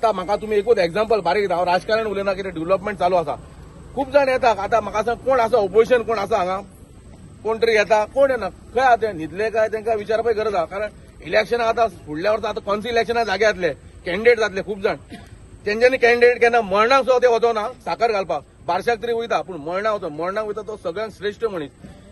आतां म्हाका तुमी एकूच एग्जाम्पल बारीक, हांव राजकारण उलयना, कितें डेव्हलपमेंट चालू आसा, खूब जाण येता. आतां म्हाका सांग कोण आसा ओपोजिशन, कोण आसा हांगा, कोण तरी येता, कोण येना, खंय आहा ते न्हिदले काय तांकां विचारपाक गरज आहा. कारण इलेक्शनां आतां फुडल्या वर्सा आतां कौन्सिल इलेक्शनां जागे जातले, कॅन्डिडेट जातले खूब जाण, तेंच्यांनी कॅन्डिडेट केन्ना मरणाक सुद्दां ते वचना साकर घालपाक, बारशाक तरी वयता पूण मरणाक वचो, मरणाक वयता तो सगळ्यांत श्रेश्ठ मनीस,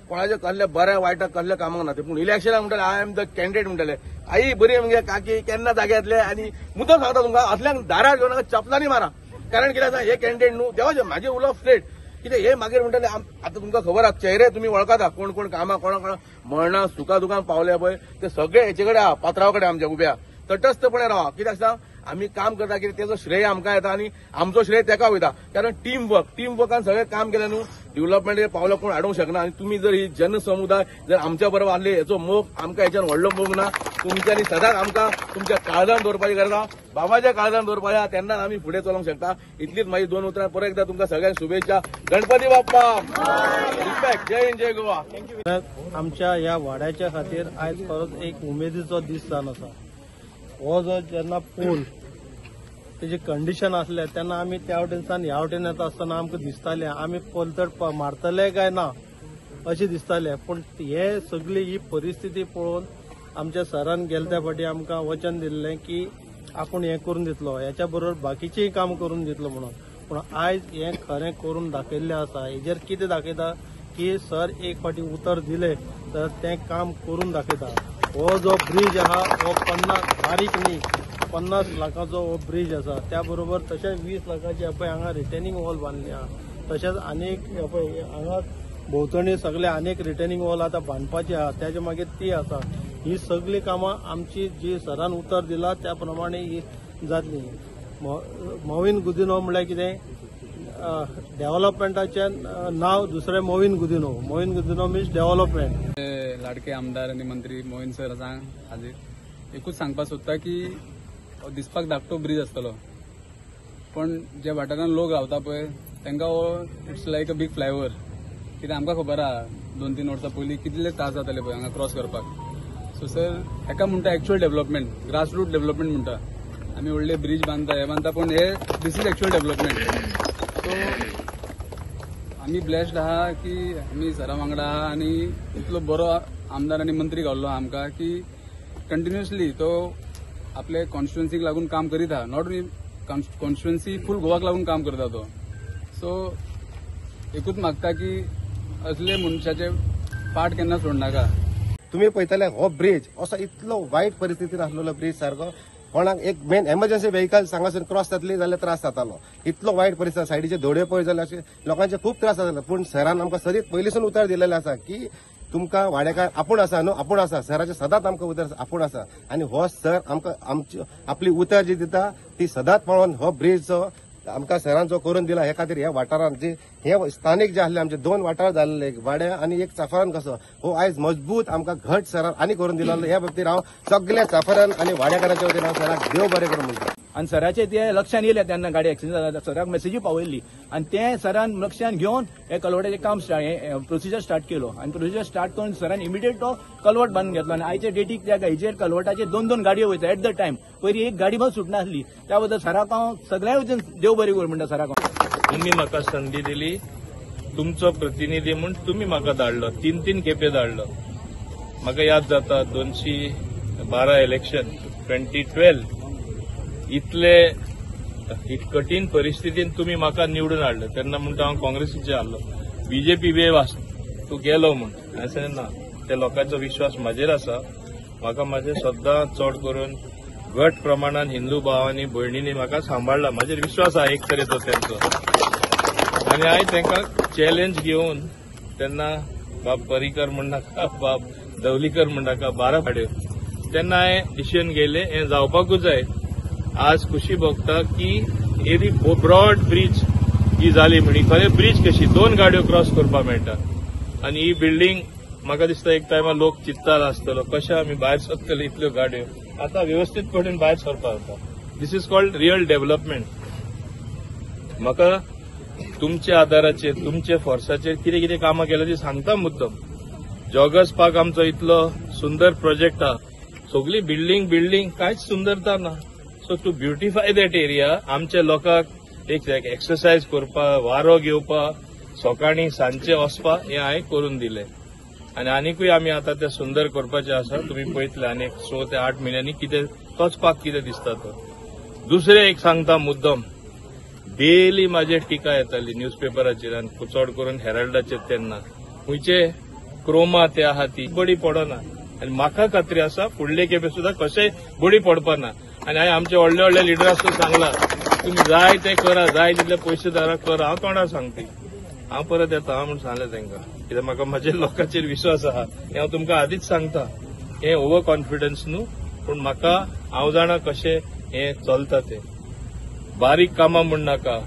कोणाचे कसले बऱ्या वायटाक कसल्या कामाक ना ते. पूण इलेक्शनाक म्हणटाले I am the candidate म्हणटाले, आई बरी म्हणजे काकी केन्ना जागे जातले. आनी मुद्दम सांगता तुमकां असल्यांक दारार घेवन नाका चपलांनी मारा, कारण कितें आसा हे कॅन्डिडेट न्हू देवाचे म्हाजें उलोवप स्ट्रेट कितें हे मागीर म्हणटाले. आतां तुमकां खबर आसा चेहरे तुमी वळखता कोण कोण कामां कोणा कोणा मरणा सुखा दुखान पावले पळय ते सगळे हेचे कडेन आहा, पात्राव कडेन आमच्या उब्या तटस्थपणे रावा. कित्याक सांग आमी काम करता कितें तेजो श्रेय आमकां येता आनी आमचो श्रेय तेका वयता, कारण टीम वर्क, टीम वर्कान सगळें काम केलें न्हू डेव्हलपमेंट पावलो कोण हाडूंक शकना. आनी तुमी जर ही जनसमुदाय जर आमच्या बरोबर आहले हेचो मोग आमकां हेच्यान व्हडलो मोग ना. तुमच्यांनी सदांच आमकां तुमच्या काळजान दवरपाची गरज आहा, बाबाच्या काळजान दवरपाची आहा, तेन्नाच आमी फुडें चलोवंक शकता. इतलीच म्हाजी दोन उतरां. परत एकदां तुमकां सगळ्यांक शुभेच्छा, गणपती बाप्पा, रिस्पेक्ट, जय हिंद, जय गोवा. आमच्या ह्या वाड्याच्या खातीर आयज खरोच एक उमेदीचो दीस जावन आसा. हो जो जेन्ना पूल तेजी कंडिशन आसले तेन्ना आमी त्या वटेनसान ह्या वटेन येता आसतना आमकां दिसतालें आमी पलतड मारतले काय ना अशें दिसतालें. पूण हे सगळी ही परिस्थिती पळोवन आमच्या सरान गेले त्या फावटी आमकां वचन दिल्लें की आपूण हें करून दितलो, हेच्या बरोबर बाकीचेंय काम करून दितलो म्हणून. पूण आयज हें खरें करून दाखयल्लें आसा. हेजेर कितें दाखयता की सर एक फावटी उतर दिलें तर तें काम करून दाखयता. हो जो ब्रीज आहा हो 50 बारीक न्ही 50 लाखाचो हो ब्रीज आसा. त्या बरोबर तशेंच 20 लाखाची पळय हांगा रिटेनिंग वॉल बांदली आहा, तशेंच आनीक पळय हांगा भोंवतणी सगळे आनीक रिटेनिंग वॉल आतां बांदपाची आहा, त्याच्या मागीर ती आसा. ही सगळी कामां आमची जी सरान उतर दिला त्या प्रमाणे ही जातली. मोविन गुदिन्हो म्हणल्यार कितें डेव्हलपमेंटाचें नांव दुसरें Mauvin Godinho, Mauvin Godinho means development. लाडके आमदार आनी मंत्री मोविन सर आसा हाजीर. एकूच सांगपाक सोदता की दिसपाक धाकटो ब्रीज आसतलो पण जे वाठारान लोक रावता पळय तांकां हो it's like a big flyover. कित्याक आमकां खबर आहा 2-3 वर्सां पयलीं कितले त्रास जाताले पळय हांगा क्रॉस करपाक. सो सर हेका म्हणटा एक्चुअल डेव्हलपमेंट, ग्रासरूट डेव्हलपमेंट म्हणटा. आमी व्हडले ब्रीज बांदता हे बांदता पूण हे this is actual development. So आमी ब्लेस्ड आहा की आमी सरा वांगडा आहा आनी इतलो बरो आमदार आनी मंत्री गावल्लो आहा आमकां की कंटिन्युअसली तो आपले कॉन्स्टिट्युएन्सीक लागून काम करीत आहा, not only constituency फूल गोवाक लागून काम करता तो. सो एकूच मागता की असले मनशाचे पाठ केन्ना सोडनाका. तुमी पळयतले हो ब्रीज असो इतलो वायट परिस्थितीन आसलेलो ब्रीज सारको कोणाक एक मेन एमर्जन्सी व्हेकल हांगासून क्रॉस जातली जाल्यार त्रास जातालो, इतलो वायट परिस्थिती. सायडीचे धोडे पळय जाल्यार अशे लोकांचे खूब त्रास जाताले. पूण सरान आमकां सदींच पयलींसून उतर दिलेलें आसा की तुमकां वाडेकार आपूण आसा न्हू, आपूण आसा. सराचें सदांच आमकां उतर आपूण आसा आनी हो सर आमकां आमची आपली उतर जी दिता ती सदांच पळोवन हो ब्रीज जो आमकां सरान जो करून दिला हे खातीर ह्या वाठारान जे हे स्थानीक जे आसले आमचे 2 वाठार जाल्ले, एक वाड्या आनी एक चाफरान कसो हो आयज मजबूत आमकां घट सरान आनी करून दिलो. ह्या बाबतीत हांव सगल्या चाफरान आनी वाड्याकारांच्या वतीन हांव सराक देव बरें करूं म्हणटा. आनी सराचे ते लक्षान येयलें तेन्ना गाडी एक्सिडंट जाला, सराक मेसेजूय पावयल्ली आनी ते सरान लक्षान घेवन हे कलवटाचें काम प्रोसिजर स्टार्ट केलो आनी प्रोसिजर स्टार्ट करून सरान इमिडिएट तो कलवट बांदून घेतलो. आनी आयच्या डेटीक त्या हेजेर कलवटाचेर 2-2 गाडयो वयता एट the time, पयलीं एक गाडी बस सुटनासली. त्या बद्दल सराक हांव सगळ्या वतीन देव बरें करूं म्हणटा सराक. तुमी म्हाका संदी दिली, तुमचो प्रतिनिधी म्हूण तुमी म्हाका धाडलो, 3-3 खेपे धाडलो. म्हाका याद जाता 212 इलेक्शन 2012 इतले कठीण परिस्थितीन तुमी म्हाका निवडून हाडलो. तेन्ना म्हणटा हांव काँग्रेसीचे आहलो, बीजेपी वेव आसा तूं गेलो म्हूण. हांवें सांगलें ना, त्या लोकांचो विश्वास म्हाजेर आसा. म्हाका म्हाजें सद्दां चड करून घट प्रमाणान हिंदू भावांनी भयणींनी म्हाका सांबाळ्ळा, म्हाजेर विश्वास आहा एक तरेचो तेंचो. आनी हांवें तांकां चॅलेंज घेवन तेन्ना बाब पर्रीकर म्हणनाका, बाब दवलीकर म्हणनाका, 12 भाड्यो तेन्ना हांवें डिसिजन घेयलें हें जावपाकूच जाय. आज खुशी भोगता की येदी ब्रॉड ब्रीज ही जाली म्हणी खरें ब्रीज कशी 2 गाडयो क्रॉस करपाक मेळटा. आनी ही बिल्डींग म्हाका दिसता एक टायमार लोक चिंततालो आसतलो कशें आमी भायर सरतले इतल्यो गाडयो, आतां वेवस्थीतपणान भायर सरपाक जाता. This is called real development. म्हाका तुमच्या आदाराचेर तुमच्या फोर्साचेर कितें कितें कामां केल्या ती सांगता मुद्दम. जॉगर्स पार्क आमचो इतलो सुंदर प्रोजेक्ट आहा, सगळी बिल्डींग बिल्डींग कांयच सुंदरता ना. So to beautify that area आमच्या लोकांक एक एक्सरसायज करपा, वारो घेवपा, सकाळीं सांजचे वचपा हें हांवें करून दिलें. आनी आनिकूय आमी आतां तें सुंदर करपाचें आसा. तुमी पळयतले आनी 6 ते 8 म्हयन्यांनी कितें तोच पाक कितें दिसता तो. दुसरें एक सांगता मुद्दम, डेली म्हाजेर टिका येताली न्यूजपेपराचेर आनी चड करून हेराल्डाचेर. तेन्ना खंयचे क्रोमा ते आहा ती बडी पडना आनी म्हाका खात्री आसा फुडले खेपे सुद्दां कशेंय बडी पडपाना. आनी हांवें आमचे व्हडले व्हडले लिडरांक सांगला तुमी जाय ते करा, जाय तितले पयशे दारा करा, हांव तोंडार सांगती, हांव परत येता म्हूण सांगलें तांकां. कित्याक म्हाका म्हाजे लोकांचेर विश्वास आहा हें हांव तुमकां आदींच सांगता. हें ओवर कॉन्फिडन्स न्हू, पूण म्हाका हांव जाणा कशें हें चलता तें. बारीक कामां म्हूण नाका,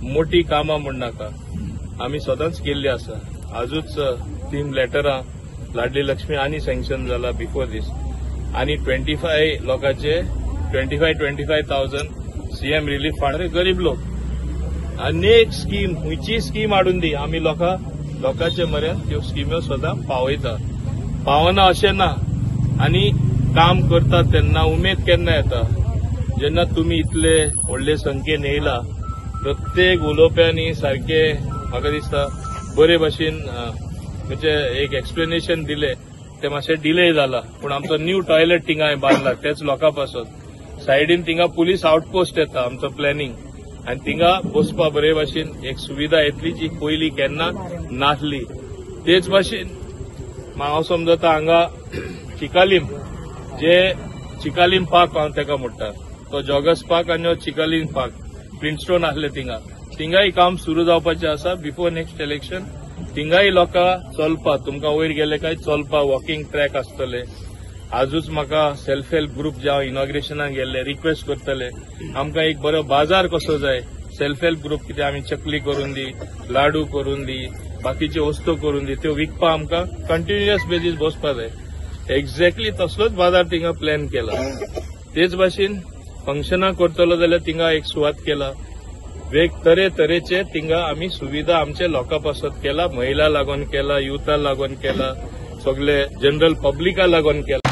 मोटी कामां म्हूण नाका, आमी सदांच केल्ली आसा. आजूच 3 लेटरां लाडली लक्ष्मी आनी सँक्शन जाला बिफोर दीस, आनी 25 लोकांचे 25,000 सीएम रिलीफ फंड. गरीब लोक अनेक स्कीम, खंयची स्कीम हाडून दी, आमी लोकांचे मऱ्यान त्यो स्किम्यो सदां पावयता. पावना अशें ना. आनी काम करता तेन्ना उमेद केन्ना येता, जेन्ना तुमी इतले व्हडले संख्येन येयला. प्रत्येक उलोवप्यांनी सारके म्हाका दिसता बरे भाशेन म्हणजे एक एक्सप्लेनेशन दिलें, तें मातशें डिले जाला. पूण आमचो न्यू टॉयलेट थिंगा बांदला तेच लोकां पासत. सायडीन थिंगा पुलीस आउटपोस्ट येता आमचो प्लॅनिंग, आनी थिंगा बसपा बरे भाशेन एक सुविधा येतली जी पयलीं केन्ना नासली. तेच भाशेन हांव समजता हांगा चिकालीम, जे चिकालीम पार्क हांव ताका म्हणटा, तो जॉगर्स पार्क आनी चिकालीम पार्क प्रिंटस्टोन आसले थिंगा, थिंगाय काम सुरू जावपाचें आसा बिफोर नेक्स्ट इलेक्शन. थिंगाय लोकां चलपा, तुमकां वयर गेले काय चलपा वॉकिंग ट्रॅक आसतले. आजूच म्हाका सेल्फ हेल्प ग्रुप जे हांव इनॉग्रेशनाक गेल्ले रिक्वेस्ट करतले आमकां एक बरो बाजार कसो जाय. सेल्फ हेल्प ग्रुप कितें आमी चकली करून दी, लाडू करून दी, बाकीच्यो वस्तू करून दी, त्यो विकपा आमकां कंटिन्युअस बेजीस बसपा जाय. एक्झॅक्टली तसलोच बाजार थिंगा प्लॅन केला. तेच भाशेन फंक्शनां करतलो जाल्यार थिंगा एक सुवात केला. वेग तरेतरेचे थिंगा आमी सुविधा आमचे लोकां पासत केला, महिला लागून केला, युथा लागून केला, सगळे जनरल पब्लिका लागून केला.